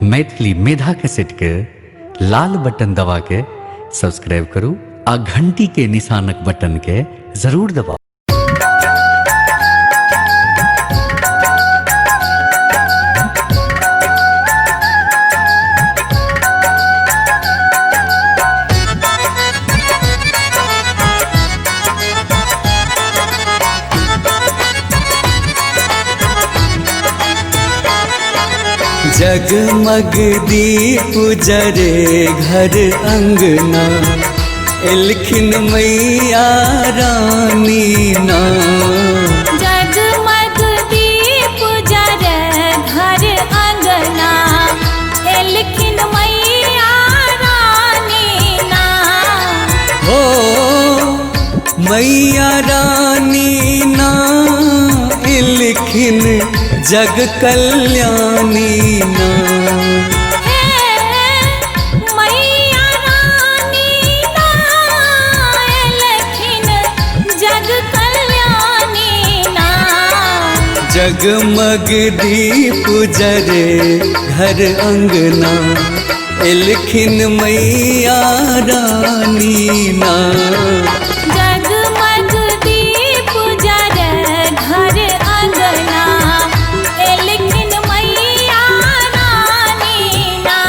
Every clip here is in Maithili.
मैथिली मेधा कैसेट के लाल बटन दबा के सब्सक्राइब करू आ घंटी के निशानक बटन के जरूर दबाउ। जगमग दीप जरे घर अंगना, एलखिन मैया रानी ना। जगमग दीप जरे घर अंगना, एलखिन मैया रानी ना। हो मैया रानी ना, एलखिन जग कल्याणी ना। हे मैया रानी ना, एलखिन जग कल्याणी ना। जगमग दीप जरे घर अंगना, एलखिन मैया रानी ना। जगमग दीप जरे घर अंगना, एलखिन मैया रानी ना।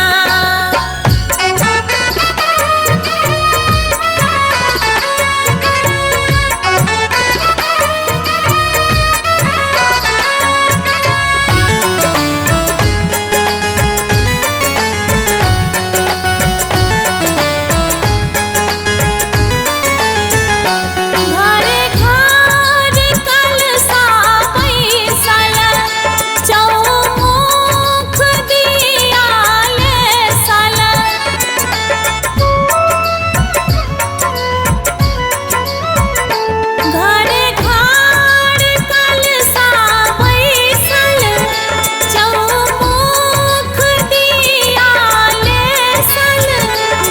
घर घर कलसा बैसल, चौमुख दिया लेसल। घर घर कलसा बैसल, चौमुख दिया लेसल।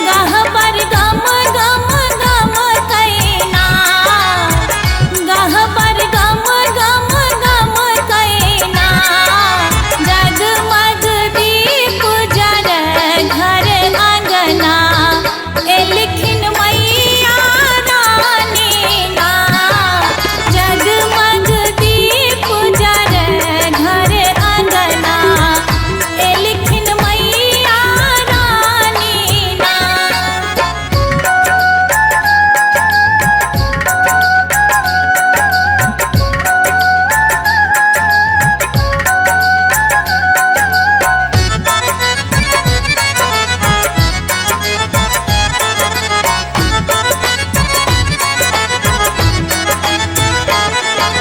गहबर गम गम गम कैना, गहबर गम गम गम कैना। जगमग दीप जरे घर अंगना, एलखिन मैया रानी ना। जगमग दीप जरे घर अंगना, एलखिन मैया रानी ना।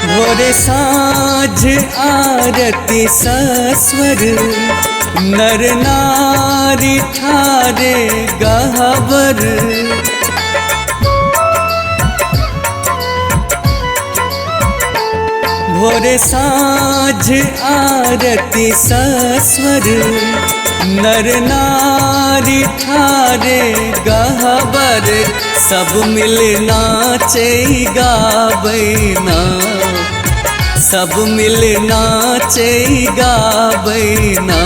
भोरे साँझ आरती सस्वर, नर नारी ठारे गहबर। भोरे साँझ आरती सस्वर, नर नारी ठारे गहबर। सब मिल नाचे गाबै ना, सब मिल नाचे गाबै ना।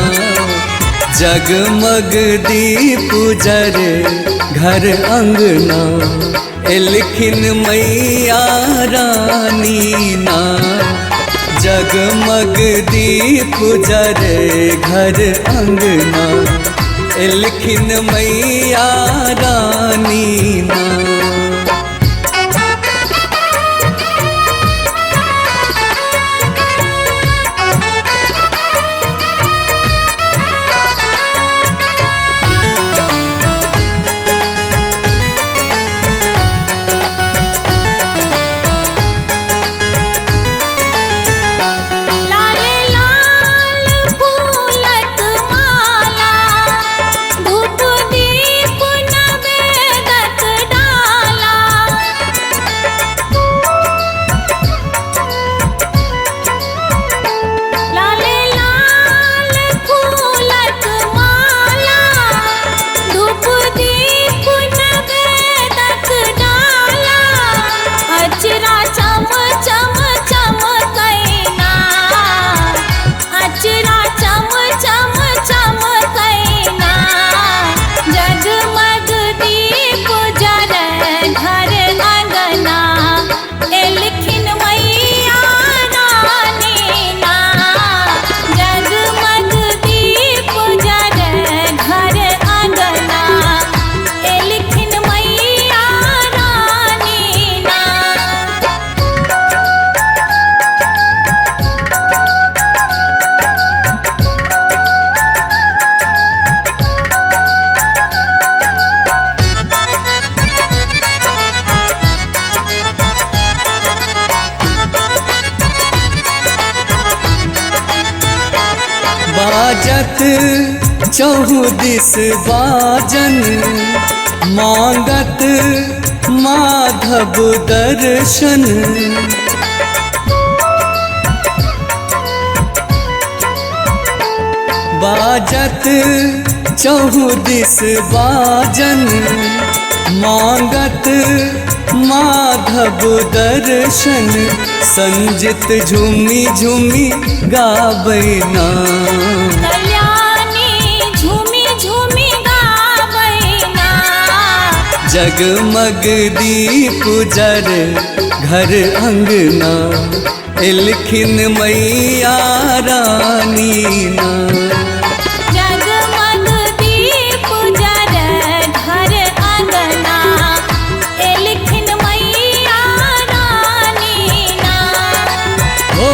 जगमग दीप जरे घर अंगना, एलखिन मैया रानी ना। जगमग दीप जरे घर अंगना, एलखिन मैया रानी ना। लाल लाल फूलक माला, धूप दीप नवेदक डाला। चहु दिस बाजन, मांगत माधव दर्शन। बाजत चहु दिस बाजन, मांगत माधव दर्शन। संजित झूमी झूमी गाबै ना। कल्याणी झूमी झूमी गाबै ना। जगमग दीप जर घर अंगना, एलखिन मैया रानी ना। जगमग दीप जर घर अंगना, एलखिन मैया रानी ना। ओ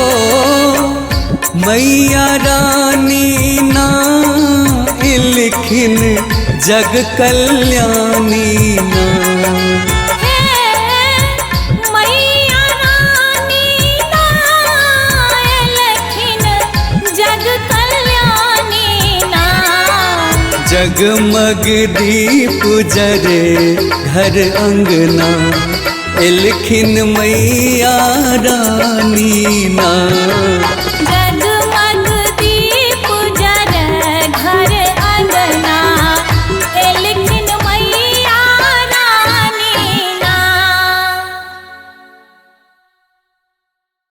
मैया रानी ना, एलखिन जग कल्याणी ना। हे मैया रानी ना, एलखिन जग कल्याणी ना। जगमग दीप जरे घर अंगना, एलखिन मैया रानी ना।